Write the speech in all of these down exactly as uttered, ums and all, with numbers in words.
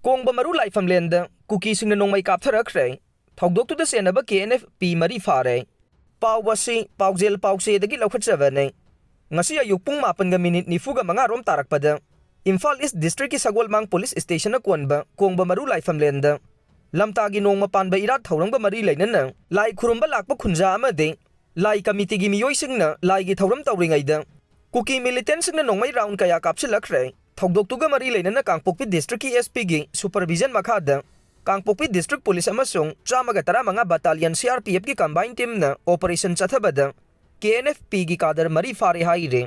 ꯀꯣꯡꯕ ꯃꯔꯨ ꯂꯥꯏꯐꯝꯂꯦꯟꯗ ꯀꯨꯀꯤꯁꯤꯡꯅ ꯅꯣꯡꯃꯩ ꯀꯥꯞꯊꯔꯛꯈ꯭ꯔꯦ꯫ ꯊꯧꯗꯣꯛꯇꯨꯗ ꯆꯦꯟꯅꯕ ꯀꯦ and F P ꯃꯔꯤ ꯐꯥꯔꯦ꯫ ꯄꯥꯎ ꯑꯁꯤ ꯄꯥꯎꯖꯦꯜ ꯄꯥꯎꯆꯦꯗꯒꯤ ꯂꯧꯈꯠꯆꯕꯅꯤ꯫ ꯉꯁꯤ ꯑꯌꯨꯛ ꯄꯨꯡ ꯃꯥꯄꯟꯒ ꯃꯤꯅꯤꯠ ꯅꯤꯐꯨꯒ ꯃꯉꯥ ꯔꯣꯝ ꯇꯥꯔꯛꯄꯗ ꯏꯝꯐꯥꯜ ꯏꯁ ꯗꯤꯁꯇ꯭ꯔꯤꯛꯀꯤ ꯁꯒꯣꯜꯃꯥꯡ ꯄꯨꯂꯤꯁ ꯁ꯭ꯇꯦꯁꯟꯅ ꯀꯣꯟꯕ ꯀꯣꯡꯕ ꯃꯔꯨ ꯂꯥꯏꯐꯝꯂꯦꯟꯗ ꯂꯝꯇꯥꯒꯤ ꯅꯣꯡꯃ ꯄꯥꯟꯕ ꯏꯔꯥꯠ ꯊꯧꯔꯝꯒ ꯃꯔꯤ ꯂꯩꯅꯅ ꯂꯥꯏ ꯈꯨꯔꯨꯝꯕ ꯂꯥꯛꯄ ꯈꯨꯟꯖꯥ ꯑꯃꯗꯤ ꯂꯥꯏ ꯀꯃꯤꯇꯤꯒꯤ ꯃꯤꯑꯣꯏꯁꯤꯡꯅ ꯂꯥꯏꯒꯤ ꯊꯧꯔꯝ ꯇꯧꯔꯤꯉꯩꯗ ꯀꯨꯀꯤ ꯃꯤꯂꯤꯇꯦꯟꯁꯤꯡꯅ ꯅꯣꯡꯃꯩ ꯔꯥꯎꯟ ꯀꯌꯥ ꯀꯥꯞꯁꯤꯜꯂꯛꯈ꯭ꯔꯦ꯫ ꯊꯧꯗꯣꯛꯇꯨꯒ ꯃꯔꯤ ꯂꯩꯅꯅ ꯀꯥꯡꯄꯣꯛꯄꯤ ꯗꯤꯁꯇ꯭ꯔꯤꯛꯀꯤ ꯑꯦꯁ ꯄꯤꯒꯤ ꯁꯨꯄꯔꯚꯤꯖꯟ ꯃꯈꯥꯗ ꯀꯥꯡꯄꯣꯛꯄꯤ ꯗꯤꯁꯇ꯭ꯔꯤꯛ ꯄꯨꯂꯤꯁ ꯑꯃꯁꯨꯡ ꯆꯥꯝꯃꯒ ꯇꯔꯥꯃꯉꯥ ꯕꯠꯇꯥꯂꯤꯌꯟ ꯁꯤ ꯑꯥꯔ ꯄꯤ ꯑꯦꯐꯀꯤ ꯀꯝꯕꯥꯏꯟ ꯇꯤꯝꯅ ꯑꯣꯄꯔꯦꯁꯟ ꯆꯠꯊꯕꯗ ꯀꯦ ꯑꯦꯟ ꯑꯦꯐ ꯄꯤꯒꯤ ꯀꯥꯗꯔ ꯃꯔꯤ ꯐꯥꯔꯦ ꯍꯥꯏꯔꯤ꯫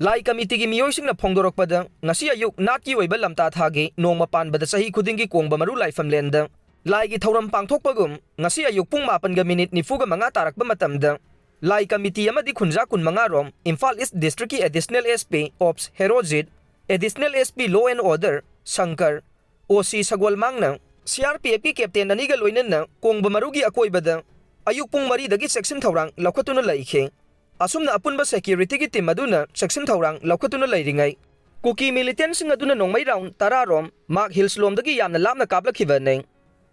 ꯂꯥꯏ ꯀꯃꯤꯇꯤꯒꯤ ꯃꯤꯑꯣꯏꯁꯤꯡꯅ ꯐꯣꯡꯗꯣꯔꯛꯄꯗ, ꯉꯁꯤ ꯑꯌꯨꯛ ꯅꯥꯠꯀꯤ ꯑꯣꯏꯕ ꯂꯝꯇꯥ ꯊꯥꯒꯤ ꯅꯣꯡꯃ ꯄꯥꯟꯕꯗ ꯆꯍꯤ ꯈꯨꯗꯤꯡꯒꯤ ꯀꯣꯡꯕ ꯃꯔꯨ ꯂꯥꯏꯐꯝꯂꯦꯟꯗ ꯂꯥꯏꯒꯤ ꯊꯧꯔꯝ ꯄꯥꯡꯊꯣꯛꯄꯒꯨꯝ ꯉꯁꯤ ꯑꯌꯨꯛ ꯄꯨꯡ ꯃꯥꯄꯟꯒ ꯃꯤꯅꯤꯠ ꯅꯤꯐꯨꯒ ꯃꯉꯥ ꯇꯥꯔꯛꯄ ꯃꯇꯝꯗ ꯂꯥꯏ ꯀꯃꯤꯇꯤ ꯑꯃꯗꯤ ꯈꯨꯟꯖꯥ ꯀꯨꯟꯃꯉꯥ ꯔꯣꯝ ꯏꯝꯐꯥꯜ ꯏꯁ ꯗꯤꯁꯇ꯭ꯔꯤꯛꯀꯤ additional S P ops Herojit, additional S P law and order Shankar, O C ꯁꯒꯣꯜꯃꯥꯡꯅ ꯁꯤ ꯑꯥꯔ ꯄꯤ ꯑꯦꯐꯀꯤ ꯀꯦꯞꯇꯦꯟ ꯑꯅꯤꯒ ꯂꯣꯏꯅꯅ ꯀꯣꯡꯕ ꯃꯔꯨꯒꯤ ꯑꯀꯣꯏꯕꯗ ꯑꯌꯨꯛ ꯄꯨꯡ ꯃꯔꯤꯗꯒꯤ ꯆꯦꯛꯁꯤꯟ ꯊꯧꯔꯥꯡ ꯂꯧꯈꯠꯇꯨꯅ ꯂꯩꯈꯤ꯫ ꯑꯁꯨꯝꯅ ꯑꯄꯨꯟꯕ ꯁꯦꯀ꯭ꯌꯨꯔꯤꯇꯤꯒꯤ ꯇꯤꯝ ꯑꯗꯨꯅ ꯆꯦꯛꯁꯤꯟ ꯊꯧꯔꯥꯡ ꯂꯧꯈꯠꯇꯨꯅ ꯂꯩꯔꯤꯉꯩ, ꯀꯨꯀꯤ ꯃꯤꯂꯤꯇꯦꯟꯁꯤꯡ ꯑꯗꯨꯅ ꯅꯣꯡꯃꯩ ꯔꯥꯎꯟ ꯇꯔꯥ ꯔꯣꯝ ꯃꯥꯛ ꯍꯤꯜꯁ ꯂꯣꯝꯗꯒꯤ ꯌꯥꯝꯅ ꯂꯥꯞꯅ ꯀꯥꯞꯂꯛꯈꯤꯕꯅꯤ꯫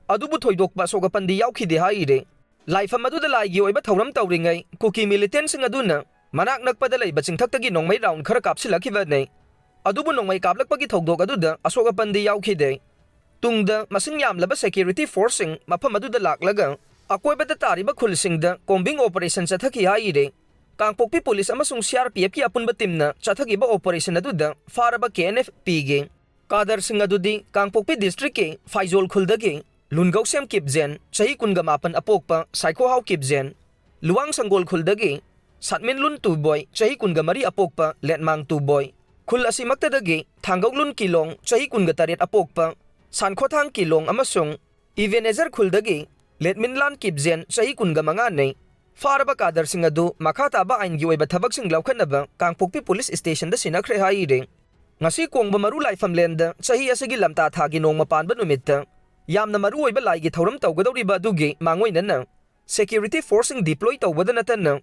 ꯑꯗꯨꯕꯨ ꯊꯣꯏꯗꯣꯛꯄ ꯑꯁꯣꯛ ꯑꯄꯟꯗꯤ ꯌꯥꯎꯈꯤꯗꯦ ꯍꯥꯏꯔꯤ꯫ ꯂꯥꯏꯐꯝ ꯑꯗꯨꯗ ꯂꯥꯏꯒꯤ ꯑꯣꯏꯕ ꯊꯧꯔꯝ ꯇꯧꯔꯤꯉꯩ ꯀꯨꯀꯤ ꯃꯤꯂꯤꯇꯦꯟꯁꯤꯡ ꯑꯗꯨꯅ ꯃꯅꯥꯛ ꯅꯛꯄꯗ ꯂꯩꯕ ꯆꯤꯡꯊꯛꯇꯒꯤ ꯅꯣꯡꯃꯩ ꯔꯥꯎꯟ ꯈꯔ ꯀꯥꯞꯁꯤꯜꯂꯛꯈꯤꯕꯅꯤ꯫ ꯑꯗꯨꯕꯨ ꯅꯣꯡꯃꯩ ꯀꯥꯞꯂꯛꯄꯒꯤ ꯊꯧꯗꯣꯛ ꯑꯗꯨꯗ ꯑꯁꯣꯛ ꯑꯄꯟꯗꯤ ꯌꯥꯎꯈꯤꯗꯦ꯫ ꯇꯨꯡꯗ ꯃꯁꯤꯡ ꯌꯥꯝꯂꯕ ꯁꯦꯀ꯭ꯌꯨꯔꯤꯇꯤ ꯐꯣꯔꯁꯁꯤꯡ ꯃꯐꯝ ꯑꯗꯨꯗ ꯂꯥꯛꯂꯒ ꯑꯀꯣꯏꯕꯗ ꯇꯥꯔꯤꯕ ꯈꯨꯜꯁꯤꯡꯗ ꯀꯣꯝꯕꯤꯡ ꯑꯣꯄꯔꯦꯁꯟ ꯆꯠꯊꯈꯤ ꯍꯥꯏꯔꯤ꯫ ꯀꯥꯡꯄꯣꯛꯄꯤ ꯄꯨꯂꯤꯁ ꯑꯃꯁꯨꯡ ꯁꯤ ꯑꯥꯔ ꯄꯤ ꯑꯦꯐꯀꯤ ꯑꯄꯨꯟꯕ ꯇꯤꯝꯅ ꯆꯠꯊꯈꯤꯕ ꯑꯣꯄꯔꯦꯁꯟ ꯑꯗꯨꯗ ꯐꯥꯔꯕ ꯀꯦ ꯑꯦꯟ ꯑꯦꯐ ꯄꯤꯒꯤ ꯀꯥꯗꯔꯁꯤꯡ ꯑꯗꯨꯗꯤ ꯀꯥꯡꯄꯣꯛꯄꯤ ꯗꯤꯁꯇ꯭ꯔꯤꯛꯀꯤ ꯐꯥꯏꯖꯣꯜ ꯈꯨꯜꯗꯒꯤ ꯂꯨꯟꯒꯧꯁꯦꯝ ꯀꯤꯞꯖꯦꯟ, ꯆꯍꯤ ꯀꯨꯟꯒ ꯃꯥꯄꯟ ꯑꯄꯣꯛꯄ ꯁꯥꯏꯈꯣꯍꯥꯎ ꯀꯤꯞꯖꯦꯟ, ꯂꯨꯋꯥꯡ ꯁꯪꯒꯣꯜ ꯈꯨꯜꯗꯒꯤ ꯁꯠꯃꯤꯟꯂꯨꯟ ꯇꯨꯕꯣꯏ, ꯆꯍꯤ ꯀꯨꯟꯒ ꯃꯔꯤ ꯑꯄꯣꯛꯄ ꯂꯦꯠꯃꯥꯡ ꯇꯨꯕꯣꯏ, ꯈꯨꯜ ꯑꯁꯤꯃꯛꯇꯗꯒꯤ ꯊꯥꯡꯒꯧꯂꯨꯟ ꯀꯤꯂꯣꯡ, ꯆꯍꯤ ꯀꯨꯟꯒ ꯇꯔꯦꯠ ꯑꯄꯣꯛꯄ ꯁꯥꯟꯈꯣꯊꯥꯡ ꯀꯤꯂꯣꯡ ꯑꯃꯁꯨꯡ ꯏꯕꯦꯅꯦꯖꯔ ꯈꯨꯜꯗꯒꯤ ꯂꯦꯠꯃꯤꯟꯂꯥꯟ ꯀꯤꯞꯖꯦꯟ, ꯆꯍꯤ ꯀꯨꯟꯒ ꯃꯉꯥꯅꯤ꯫ ꯐꯥꯔꯕ ꯀꯥꯗꯔꯁꯤꯡ ꯑꯗꯨ ꯃꯈꯥ ꯇꯥꯕ ꯑꯥꯏꯟꯒꯤ ꯑꯣꯏꯕ ꯊꯕꯛꯁꯤꯡ ꯂꯧꯈꯠꯅꯕ ꯀꯥꯡꯄꯣꯛꯄꯤ ꯄꯨꯂꯤꯁ ꯁ꯭ꯇꯦꯁꯟꯗ ꯁꯤꯟꯅꯈ꯭ꯔꯦ ꯍꯥꯏꯔꯤ꯫ ꯉꯁꯤ ꯀꯣꯡꯕ ꯃꯔꯨ ꯂꯥꯏꯐꯝꯂꯦꯟꯗ ꯆꯍꯤ ꯑꯁꯤꯒꯤ ꯂꯝꯇꯥ ꯊꯥꯒꯤ ꯅꯣꯡꯃ ꯄꯥꯟꯕ ꯅꯨꯃꯤꯠꯇ ꯌꯥꯝꯅ ꯃꯔꯨ ꯑꯣꯏꯕ ꯂꯥꯏꯒꯤ ꯊꯧꯔꯝ ꯇꯧꯒꯗꯧꯔꯤꯕ ꯑꯗꯨꯒꯤ ꯃꯥꯡꯑꯣꯏꯅꯅ ꯁꯦꯀ꯭ꯌꯨꯔꯤꯇꯤ ꯐꯣꯔꯁꯁꯤꯡ ꯗꯤꯄ꯭ꯂꯣꯏ ꯇꯧꯕꯗ ꯅꯠꯇꯅ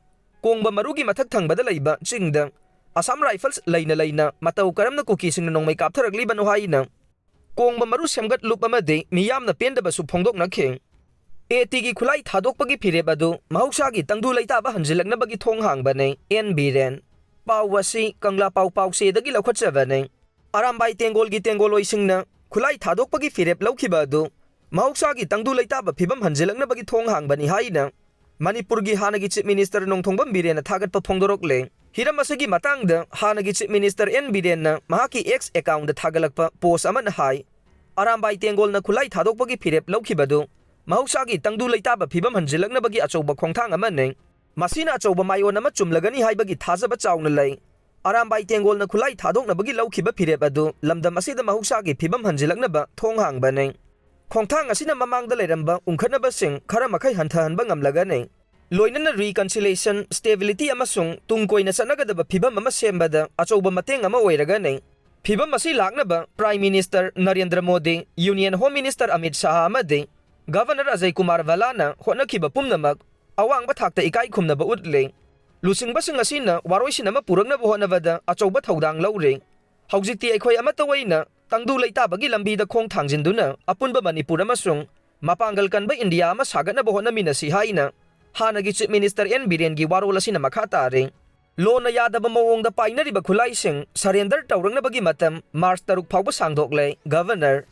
ꯀꯣꯡꯕ ꯃꯔꯨꯒꯤ ꯃꯊꯛ ꯊꯪꯕꯗ ꯂꯩꯕ ꯆꯤꯡꯗ ꯑꯁꯥꯝ ꯔꯥꯏꯐꯜꯁ ꯂꯩꯅ ꯂꯩꯅ ꯃꯇꯧ ꯀꯔꯝꯅ ꯀꯨꯀꯤꯁꯤꯡꯅ ꯅꯣꯡꯃꯩ ꯀꯥꯞꯊꯔꯛꯂꯤꯕꯅꯣ ꯍꯥꯏꯅ ꯀꯣꯡꯕ ꯃꯔꯨ ꯁꯦꯝꯒꯠꯂꯨꯞ ꯑꯃꯗꯤ ꯃꯤꯌꯥꯝꯅ ꯄꯦꯟꯗꯕꯁꯨ ꯐꯣꯡꯗꯣꯛꯅꯈꯤ꯫ ꯑꯦ ꯇꯤꯒꯤ ꯈꯨꯠꯂꯥꯏ ꯊꯥꯗꯣꯛꯄꯒꯤ ꯐꯤꯔꯦꯞ ꯑꯗꯨ ꯃꯍꯧꯁꯥꯒꯤ ꯇꯪꯗꯨ ꯂꯩꯇꯥꯕ ꯍꯟꯖꯤꯜꯂꯛꯅꯕꯒꯤ ꯊꯣꯡ ꯍꯥꯡꯕꯅꯤ, ꯑꯦꯟ ꯕꯤꯔꯦꯟ꯫ ꯄꯥꯎ ꯑꯁꯤ ꯀꯪꯂꯥ ꯄꯥꯎ ꯄꯥꯎꯆꯦꯗꯒꯤ ꯂꯧꯈꯠꯆꯕꯅꯤ꯫ ꯑꯔꯥꯝꯕꯥꯏ ꯇꯦꯡꯒꯣꯜꯒꯤ ꯇꯦꯡꯒꯣꯜꯂꯣꯏꯁꯤꯡꯅ ꯈꯨꯠꯂꯥꯏ ꯊꯥꯗꯣꯛꯄꯒꯤ ꯐꯤꯔꯦꯞ ꯂꯧꯈꯤꯕ ꯑꯗꯨ ꯃꯍꯧꯁꯥꯒꯤ ꯇꯪꯗꯨ ꯂꯩꯇꯥꯕ ꯐꯤꯕꯝ ꯍꯟꯖꯤꯜꯂꯛꯅꯕꯒꯤ ꯊꯣꯡ ꯍꯥꯡꯕꯅꯤ ꯍꯥꯏꯅ ꯃꯅꯤꯄꯨꯔꯒꯤ ꯍꯥꯟꯅꯒꯤ Chief Minister ꯅꯣꯡꯊꯣꯝꯕꯝ ꯕꯤꯔꯦꯟꯅ ꯊꯥꯒꯠꯄ ꯐꯣꯡꯗꯣꯔꯛꯂꯦ꯫ ꯍꯤꯔꯝ ꯑꯁꯤꯒꯤ ꯃꯇꯥꯡꯗ ꯍꯥꯟꯅꯒꯤ Chief Minister ꯑꯦꯟ ꯕꯤꯔꯦꯟꯅ ꯃꯍꯥꯛꯀꯤ X account ꯊꯥꯒꯠꯂꯛꯄ post ꯑꯃꯅ ꯍꯥꯏ, ꯑꯔꯥꯝꯕꯥꯏ ꯇꯦꯡꯒꯣꯜꯅ ꯈꯨꯠꯂꯥꯏ ꯊꯥꯗꯣꯛꯄꯒꯤ ꯐꯤꯔꯦꯞ ꯂꯧꯈꯤꯕꯗꯨ ꯃꯍꯧꯁꯥꯒꯤ ꯇꯪꯗꯨ ꯂꯩꯇꯥꯕ ꯐꯤꯕꯝ ꯍꯟꯖꯤꯜꯂꯛꯅꯕꯒꯤ ꯑꯆꯧꯕ ꯈꯣꯡꯊꯥꯡ ꯑꯃꯅꯤ꯫ ꯃꯁꯤꯅ ꯑꯆꯧꯕ ꯃꯥꯏꯑꯣꯟ ꯑꯃ ꯆꯨꯝꯂꯒꯅꯤ ꯍꯥꯏꯕꯒꯤ ꯊꯥꯖꯕ ꯆꯥꯎꯅ ꯂꯩ꯫ ꯑꯔꯥꯝꯕꯥꯏ ꯇꯦꯡꯒꯣꯜꯅ ꯈꯨꯠꯂꯥꯏ ꯊꯥꯗꯣꯛꯅꯕꯒꯤ ꯂꯧꯈꯤꯕ ꯐꯤꯔꯦꯞ ꯑꯗꯨ ꯂꯝꯗꯝ ꯑꯁꯤꯗ ꯃꯍꯧꯁꯥꯒꯤ ꯐꯤꯕꯝ ꯍꯟꯖꯤꯜꯂꯛꯅꯕ ꯊꯣꯡ ꯍꯥꯡꯕꯅꯤ꯫ ꯈꯣꯡꯊꯥꯡ ꯑꯁꯤꯅ ꯃꯃꯥꯡꯗ ꯂꯩꯔꯝꯕ ꯎꯪꯈꯠꯅꯕꯁꯤꯡ ꯈꯔ ꯃꯈꯩ ꯍꯟꯊꯍꯟꯕ ꯉꯝꯂꯒꯅꯤ꯫ ꯂꯣꯏꯅꯅ reconciliation, stability ꯑꯃꯁꯨꯡ ꯇꯨꯡ ꯀꯣꯏꯅ ꯆꯠꯅꯒꯗꯕ ꯐꯤꯕꯝ ꯑꯃ ꯁꯦꯝꯕꯗ ꯑꯆꯧꯕ ꯃꯇꯦꯡ ꯑꯃ ꯑꯣꯏꯔꯒꯅꯤ꯫ ꯐꯤꯕꯝ ꯑꯁꯤ ꯂꯥꯛꯅꯕ Prime Minister Narendra Modi, Union Home Minister Amit Shah ꯑꯃꯗꯤ Governor ꯑꯖꯌ ꯀꯨꯃꯥꯔ ꯚꯜꯂꯥꯅ ꯍꯣꯠꯅꯈꯤꯕ ꯄꯨꯝꯅꯃꯛ ꯑꯋꯥꯡꯕ ꯊꯥꯛꯇ ꯏꯀꯥꯏ ꯈꯨꯝꯅꯕ ꯎꯠꯂꯤ꯫ ꯂꯨꯆꯤꯡꯕꯁꯤꯡ ꯑꯁꯤꯅ ꯋꯥꯔꯣꯏꯁꯤꯟ ꯑꯃ ꯄꯨꯔꯛꯅꯕ ꯍꯣꯠꯅꯕꯗ ꯑꯆꯧꯕ ꯊꯧꯗꯥꯡ ꯂꯧꯔꯤ꯫ ꯍꯧꯖꯤꯛꯇꯤ ꯑꯩꯈꯣꯏ ꯑꯃꯠꯇ ꯑꯣꯏꯅ ꯇꯪꯗꯨ ꯂꯩꯇꯥꯕꯒꯤ ꯂꯝꯕꯤꯗ ꯈꯣꯡ ꯊꯥꯡꯖꯤꯟꯗꯨꯅ ꯑꯄꯨꯟꯕ ꯃꯅꯤꯄꯨꯔ ꯑꯃꯁꯨꯡ ꯃꯄꯥꯡꯒꯜ ꯀꯟꯕ ꯏꯟꯗꯤꯌꯥ ꯑꯃ ꯁꯥꯒꯠꯅꯕ ꯍꯣꯠꯅꯃꯤꯟꯅꯁꯤ ꯍꯥꯏꯅ ꯍꯥꯟꯅꯒꯤ Chief Minister ꯑꯦꯟ ꯕꯤꯔꯦꯟꯒꯤ ꯋꯥꯔꯣꯜ ꯑꯁꯤꯅ ꯃꯈꯥ ꯇꯥꯔꯤ꯫ ꯂꯣꯅ ꯌꯥꯗꯕ ꯃꯑꯣꯡꯗ ꯄꯥꯏꯅꯔꯤꯕ ꯈꯨꯠꯂꯥꯏꯁꯤꯡ surrender ꯇꯧꯔꯛꯅꯕꯒꯤ ꯃꯇꯝ March ꯇꯔꯨꯛ ꯐꯥꯎꯕ ꯁꯥꯡꯗꯣꯛꯂꯦ, Governor꯫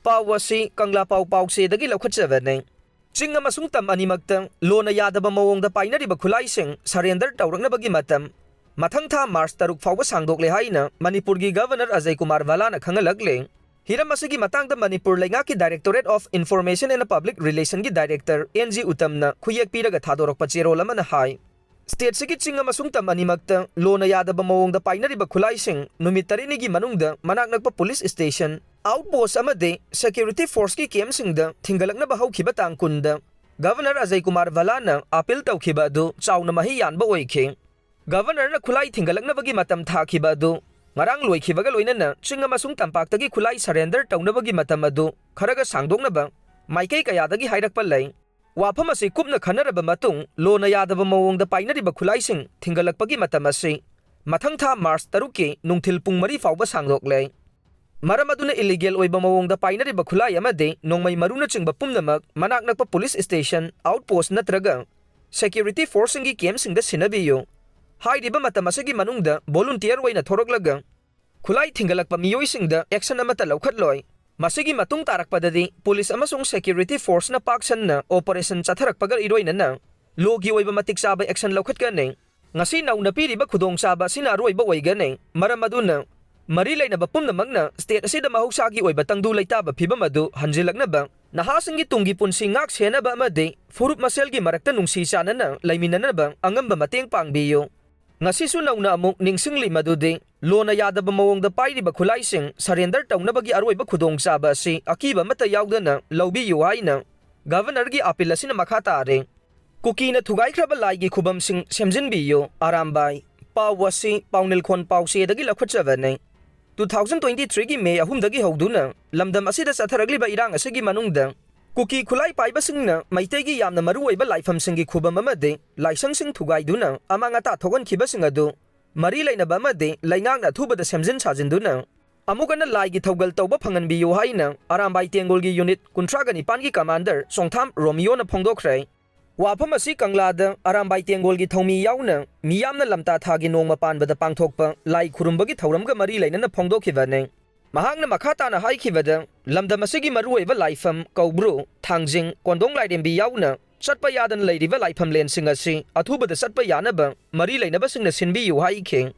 ꯄꯥꯎ ꯑꯁꯤ ꯀꯪꯂꯥ ꯄꯥꯎ ꯄꯥꯎꯆꯦꯗꯒꯤ ꯂꯧꯈꯠꯆꯕꯅꯤ꯫ ꯆꯤꯡ ꯑꯃꯁꯨꯡ ꯇꯝ ꯑꯅꯤꯃꯛꯇ ꯂꯣꯅ ꯌꯥꯗꯕ ꯃꯑꯣꯡꯗ ꯄꯥꯏꯅꯔꯤꯕ ꯈꯨꯠꯂꯥꯏꯁꯤꯡ surrender ꯇꯧꯔꯛꯅꯕꯒꯤ ꯃꯇꯝ ꯃꯊꯪ ꯊꯥ March ꯇꯔꯨꯛ ꯐꯥꯎꯕ ꯁꯥꯡꯗꯣꯛꯂꯦ ꯍꯥꯏꯅ ꯃꯅꯤꯄꯨꯔꯒꯤ Governor ꯑꯖꯌ ꯀꯨꯃꯥꯔ ꯚꯜꯂꯥꯅ ꯈꯪꯍꯜꯂꯛꯂꯦ꯫ ꯍꯤꯔꯝ ꯑꯁꯤꯒꯤ ꯃꯇꯥꯡꯗ ꯃꯅꯤꯄꯨꯔ ꯂꯩꯉꯥꯛꯀꯤ Directorate of Information and Public Relationꯒꯤ Director ꯑꯦꯟ ꯖꯤ ꯎꯇꯝꯅ ꯈꯨꯌꯦꯛ ꯄꯤꯔꯒ ꯊꯥꯗꯣꯔꯛꯄ ꯆꯦꯔꯣꯜ ꯑꯃꯅ ꯍꯥꯏ, stateꯁꯤꯒꯤ ꯆꯤꯡ ꯑꯃꯁꯨꯡ ꯇꯝ ꯑꯅꯤꯃꯛꯇ ꯂꯣꯅ ꯌꯥꯗꯕ ꯃꯑꯣꯡꯗ ꯄꯥꯏꯅꯔꯤꯕ ꯈꯨꯠꯂꯥꯏꯁꯤꯡ ꯅꯨꯃꯤꯠ ꯇꯔꯦꯠꯅꯤꯒꯤ ꯃꯅꯨꯡꯗ ꯃꯅꯥꯛ ꯅꯛꯄ police station, outpost ꯑꯃꯗꯤ security forceꯀꯤ campꯁꯤꯡꯗ ꯊꯤꯡꯒꯠꯂꯛꯅꯕ ꯍꯧꯈꯤꯕ ꯇꯥꯡ ꯀꯨꯟꯗ Governor ꯑꯖꯌ ꯀꯨꯃꯥꯔ ꯚꯜꯂꯥꯅ appeal ꯇꯧꯈꯤꯕ ꯑꯗꯨ ꯆꯥꯎꯅ ꯃꯍꯩ ꯌꯥꯟꯕ ꯑꯣꯏꯈꯤ꯫ Governorꯅ ꯈꯨꯠꯂꯥꯏ ꯊꯤꯡꯒꯠꯂꯛꯅꯕꯒꯤ ꯃꯇꯝ ꯊꯥꯈꯤꯕ ꯑꯗꯨ ꯉꯔꯥꯡ ꯂꯣꯏꯈꯤꯕꯒ ꯂꯣꯏꯅꯅ ꯆꯤꯡ ꯑꯃꯁꯨꯡ ꯇꯝꯄꯥꯛꯇꯒꯤ ꯈꯨꯠꯂꯥꯏ surrender ꯇꯧꯅꯕꯒꯤ ꯃꯇꯝ ꯑꯗꯨ ꯈꯔꯒ ꯁꯥꯡꯗꯣꯛꯅꯕ ꯃꯥꯏꯀꯩ ꯀꯌꯥꯗꯒꯤ ꯍꯥꯏꯔꯛꯄ ꯂꯩ꯫ ꯋꯥꯐꯝ ꯑꯁꯤ ꯀꯨꯞꯅ ꯈꯟꯅꯔꯕ ꯃꯇꯨꯡ, ꯂꯣꯅ ꯌꯥꯗꯕ ꯃꯑꯣꯡꯗ ꯄꯥꯏꯅꯔꯤꯕ ꯈꯨꯠꯂꯥꯏꯁꯤꯡ ꯊꯤꯡꯒꯠꯂꯛꯄꯒꯤ ꯃꯇꯝ ꯑꯁꯤ ꯃꯊꯪ ꯊꯥ March ꯇꯔꯨꯛꯀꯤ ꯅꯨꯡꯊꯤꯜ ꯄꯨꯡ ꯃꯔꯤ ꯐꯥꯎꯕ ꯁꯥꯡꯗꯣꯛꯂꯦ꯫ ꯃꯔꯝ ꯑꯗꯨꯅ ꯏꯂꯤꯒꯦꯜ ꯑꯣꯏꯕ ꯃꯑꯣꯡꯗ ꯄꯥꯏꯅꯔꯤꯕ ꯈꯨꯠꯂꯥꯏ ꯑꯃꯗꯤ ꯅꯣꯡꯃꯩ ꯃꯔꯨꯅꯆꯤꯡꯕ ꯄꯨꯝꯅꯃꯛ ꯃꯅꯥꯛ ꯅꯛꯄ ꯄꯨꯂꯤꯁ ꯁ꯭ꯇꯦꯁꯟ, ꯑꯥꯎꯠ ꯄꯣꯁ꯭ꯠ ꯅꯠꯇ꯭ꯔꯒ ꯁꯦꯀ꯭ꯌꯨꯔꯤꯇꯤ ꯐꯣꯔꯁꯁꯤꯡꯒꯤ ꯀꯦꯝꯞꯁꯤꯡꯗ ꯁꯤꯟꯅꯕꯤꯌꯨ꯫ ꯍꯥꯏꯔꯤꯕ ꯃꯇꯝ ꯑꯁꯤꯒꯤ ꯃꯅꯨꯡꯗ ꯚꯣꯂꯨꯟꯇꯤꯌꯔ ꯑꯣꯏꯅ ꯊꯣꯔꯛꯂꯒ ꯈꯨꯠꯂꯥꯏ ꯊꯤꯡꯒꯠꯂꯛꯄ ꯃꯤꯑꯣꯏꯁꯤꯡꯗ ꯑꯦꯛꯁꯟ ꯑꯃꯠꯇ ꯂꯧꯈꯠꯂꯣꯏ꯫ ꯃꯁꯤꯒꯤ ꯃꯇꯨꯡ ꯇꯥꯔꯛꯄꯗꯗꯤ ꯄꯨꯂꯤꯁ ꯑꯃꯁꯨꯡ ꯁꯦꯀ꯭ꯌꯨꯔꯤꯇꯤ ꯐꯣꯔꯁꯅ ꯄꯥꯛ ꯁꯟꯅ ꯑꯣꯄꯔꯦꯁꯟ ꯆꯠꯊꯔꯛꯄꯒ ꯏꯔꯣꯏꯅꯅ ꯂꯣꯒꯤ ꯑꯣꯏꯕ ꯃꯇꯤꯛ ꯆꯥꯕ ꯑꯦꯛꯁꯟ ꯂꯧꯈꯠꯀꯅꯤ꯫ ꯉꯁꯤ ꯅꯧꯅ ꯄꯤꯔꯤꯕ ꯈꯨꯗꯣꯡꯆꯥꯕ ꯑꯁꯤꯅ ꯑꯔꯣꯏꯕ ꯑꯣꯏꯒꯅꯤ꯫ ꯃꯔꯝ ꯑꯗꯨꯅ ꯃꯔꯤ ꯂꯩꯅꯕ ꯄꯨꯝꯅꯃꯛꯅ ꯁ꯭ꯇꯦꯠ ꯑꯁꯤꯗ ꯃꯍꯧꯁꯥꯒꯤ ꯑꯣꯏꯕ ꯇꯪꯗꯨ ꯂꯩꯇꯥꯕ ꯐꯤꯚꯝ ꯑꯗꯨ ꯍꯟꯖꯤꯜꯂꯛꯅꯕ, ꯅꯍꯥꯁꯤꯡꯒꯤ ꯇꯨꯡꯒꯤ ꯄꯨꯟꯁꯤ ꯉꯥꯛ ꯁꯦꯟꯅꯕ ꯑꯃꯗꯤ ꯐꯨꯔꯨꯞ ꯃꯁꯦꯜꯒꯤ ꯃꯔꯛꯇ ꯅꯨꯡꯁꯤ ꯆꯥꯟꯅꯅ ꯂꯩꯃꯤꯟꯅꯅꯕ ꯑꯉꯝꯕ ꯃꯇꯦꯡ ꯄꯥꯡꯕꯤꯌꯨ꯫ ꯉꯁꯤꯁꯨ ꯅꯧꯅ ꯑꯃꯨꯛ ꯅꯤꯡꯁꯤꯡꯂꯤ ꯃꯗꯨꯗꯤ ꯂꯣꯅ ꯌꯥꯗꯕ ꯃꯑꯣꯡꯗ ꯄꯥꯏꯔꯤꯕ ꯈꯨꯠꯂꯥꯏꯁꯤꯡ ꯁꯔꯦꯟꯗꯔ ꯇꯧꯅꯕꯒꯤ ꯑꯔꯣꯏꯕ ꯈꯨꯗꯣꯡꯆꯥꯕ ꯑꯁꯤ ꯑꯀꯤꯕ ꯑꯃꯠꯇ ꯌꯥꯎꯗꯅ ꯂꯧꯕꯤꯌꯨ ꯍꯥꯏꯅ ꯒꯚꯔꯅꯔꯒꯤ ꯑꯄꯤꯜ ꯑꯁꯤꯅ ꯃꯈꯥ ꯇꯥꯔꯦ꯫ ꯀꯨꯀꯤꯅ ꯊꯨꯒꯥꯏꯈ꯭ꯔꯕ ꯂꯥꯏꯒꯤ ꯈꯨꯕꯝꯁꯤꯡ ꯁꯦꯝꯖꯤꯟꯕꯤꯌꯨ, ꯑꯔꯥꯝꯕꯥꯏ꯫ ꯄꯥꯎ ꯑꯁꯤ ꯄꯥꯎꯅꯤꯜꯈꯣꯟ ꯄꯥꯎꯆꯦꯗꯒꯤ ꯂꯧꯈꯠꯆꯕꯅꯤ꯫ ꯇꯨ ꯊꯥꯎꯖꯟ ꯇ꯭ꯋꯦꯟꯇꯤ ꯊ꯭ꯔꯤꯒꯤ ꯃꯦ ꯑꯍꯨꯝꯗꯒꯤ ꯍꯧꯗꯨꯅ ꯂꯝꯗꯝ ꯑꯁꯤꯗ ꯆꯠꯊꯔꯛꯂꯤꯕ ꯏꯔꯥꯡ ꯑꯁꯤꯒꯤ ꯃꯅꯨꯡꯗ ꯀꯨꯀꯤ ꯈꯨꯠꯂꯥꯏ ꯄꯥꯏꯕꯁꯤꯡꯅ ꯃꯩꯇꯩꯒꯤ ꯌꯥꯝꯅ ꯃꯔꯨꯑꯣꯏꯕ ꯂꯥꯏꯐꯝꯁꯤꯡꯒꯤ ꯈꯨꯕꯝ ꯑꯃꯗꯤ ꯂꯥꯏꯁꯪꯁꯤꯡ ꯊꯨꯒꯥꯏꯗꯨꯅ ꯑꯃꯥꯡ ꯑꯇꯥ ꯊꯣꯛꯍꯟꯈꯤꯕꯁꯤꯡ ꯑꯗꯨ ꯃꯔꯤ ꯂꯩꯅꯕ ꯑꯃꯗꯤ ꯂꯩꯉꯥꯛꯅ ꯑꯊꯨꯕꯗ ꯁꯦꯝꯖꯤꯟ ꯁꯥꯖꯤꯟꯗꯨꯅ ꯑꯃꯨꯛ ꯍꯟꯅ ꯂꯥꯏꯒꯤ ꯊꯧꯒꯜ ꯇꯧꯕ ꯐꯪꯍꯟꯕꯤꯌꯨ ꯍꯥꯏꯅ ꯑꯔꯥꯝꯕꯥꯏ ꯇꯦꯡꯒꯣꯜꯒꯤ ꯌꯨꯅꯤꯠ ꯀꯨꯟꯊ꯭ꯔꯥꯒ ꯅꯤꯄꯥꯟꯒꯤ ꯀꯃꯥꯟꯗꯔ ꯆꯣꯡꯊꯥꯝ ꯔꯣꯃꯤꯌꯣꯅ ꯐꯣꯡꯗꯣꯛꯈ꯭ꯔꯦ꯫ ꯋꯥꯐꯝ ꯑꯁꯤ ꯀꯪꯂꯥꯗ ꯑꯔꯥꯝꯕꯥꯏ ꯇꯦꯡꯒꯣꯜꯒꯤ ꯊꯧꯃꯤ ꯌꯥꯎꯅ ꯃꯤꯌꯥꯝꯅ ꯂꯝꯇꯥ ꯊꯥꯒꯤ ꯅꯣꯡꯃ ꯄꯥꯟꯕꯗ ꯄꯥꯡꯊꯣꯛꯄ ꯂꯥꯏ ꯈꯨꯔꯨꯝꯕꯒꯤ ꯊꯧꯔꯝꯒ ꯃꯔꯤ ꯂꯩꯅꯅ ꯐꯣꯡꯗꯣꯛꯈꯤꯕꯅꯤ꯫ ꯃꯍꯥꯛꯅ ꯃꯈꯥ ꯇꯥꯅ ꯍꯥꯏꯈꯤꯕꯗ, ꯂꯝꯗꯝ ꯑꯁꯤꯒꯤ ꯃꯔꯨꯑꯣꯏꯕ ꯂꯥꯏꯐꯝ ꯀꯧꯕ꯭ꯔꯨ, ꯊꯥꯡꯖꯤꯡ, ꯀꯣꯟꯗꯣꯡ ꯂꯥꯏꯔꯦꯝꯕꯤ ꯌꯥꯎꯅ ꯆꯠꯄ ꯌꯥꯗꯅ ꯂꯩꯔꯤꯕ ꯂꯥꯏꯐꯝꯂꯦꯟꯁꯤꯡ ꯑꯁꯤ ꯑꯊꯨꯕꯗ ꯆꯠꯄ ꯌꯥꯅꯕ ꯃꯔꯤ ꯂꯩꯅꯕꯁꯤꯡꯅ ꯁꯤꯟꯕꯤꯌꯨ ꯍꯥꯏꯈꯤ꯫